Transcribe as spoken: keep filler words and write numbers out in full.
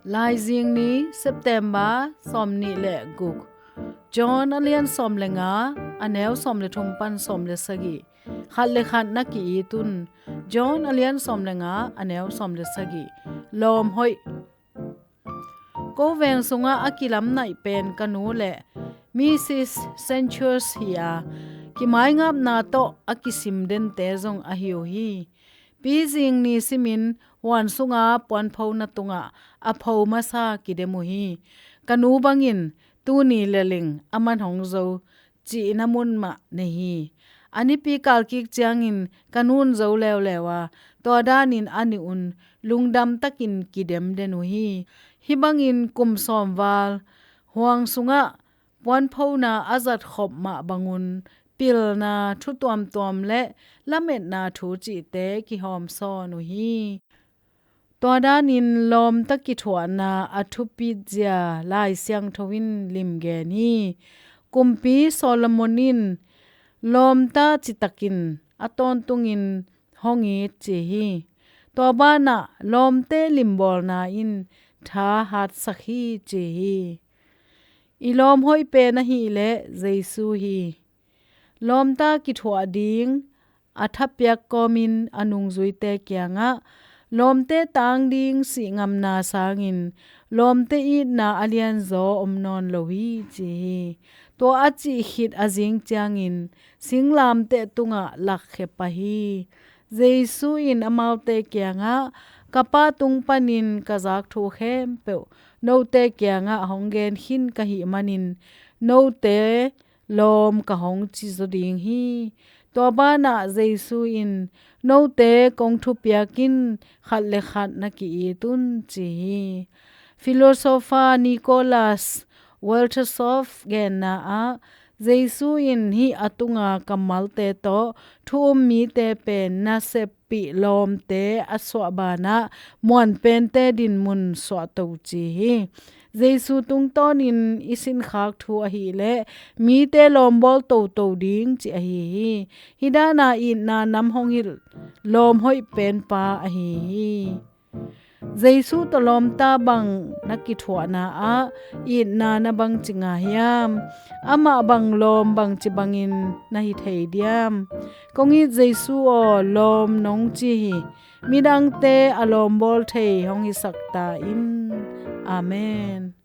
Laizing ni, September sawmnih le guk. John a lian sawm le nga, a neu sawm le thum pan sawm le sagih. Khat le khat na ki-it un. John a lian sawm le nga, a neu sawm le sagih. Lawm hoih. Ko veng sungah a kilam naih pen ka nu le Missus Sanchez hi a, kimaingapna tawh a kisim dente zong ahi uh hi. Pizing ni simin huan sunga puanphona tungah a pho masa kidem uh hi. Ka nu bangin tuni le ling a man hong zo cihna mun mah nei hi. A nipi kal kik ciangin ka nun zo leuleu a, tua danin a nih un lungdam takin kidem den uh hi. Hih bangin kum sawm val huang sungah puanphona a zat khop mah bangun pilna thu tuamtuam le lametna thu cihte kihawm sawn uh hi. Tua danin lawmta kithuahna a thupit zia Lai Siangtho in limgen hi. Kumpi Solomon in lawmta citakin a tawntungin hong it ci hi. Tua banah lawmte limbawlna in tha hatsak hi ci hi. I lawm hoih pen ahih leh Jesu hi. Lawmta kithuah ding a thapiak kawmin a nungzuite kiangah lawmte tang ding sihngamna sangin lawmte itna a lianzaw om nawn lo hi ci hi. Tua a cih khit a zing ciangin singlamteh tungah lakkhia pah hi. Jesu in amaute kiangah, ka Pa tung panin ka zak thu khempeuh note kiangah hong gen khin ka hih manin note lawm ka hong ci zaw ding hi. Tua banah Jesu in note kong thupiak in khat le khat na ki-it un ci hi. Philosopher Nicholas Wolterstorff genna ah Jesu in hih a tunga kammalte tawh thu um mite pen nasep pih lawmte a suah banah muanpente dinmun suahto ci hi. Jesu tungtawnin i sinkhak thu ahih leh mite lawmbawl toto ding ci ahi hi. Hih dana itna nam hong hilh lawm hoih penpa ahi hi. Jesu tawh lawmta bang na kithuahna ah itna na bangci ngah hiam? Amah bang lawm bangci bangin na hi thei diam? Kong it Jesu aw, lawm nong ci hi. Midangte a lawmbawl thei hong hisak ta in. Amen.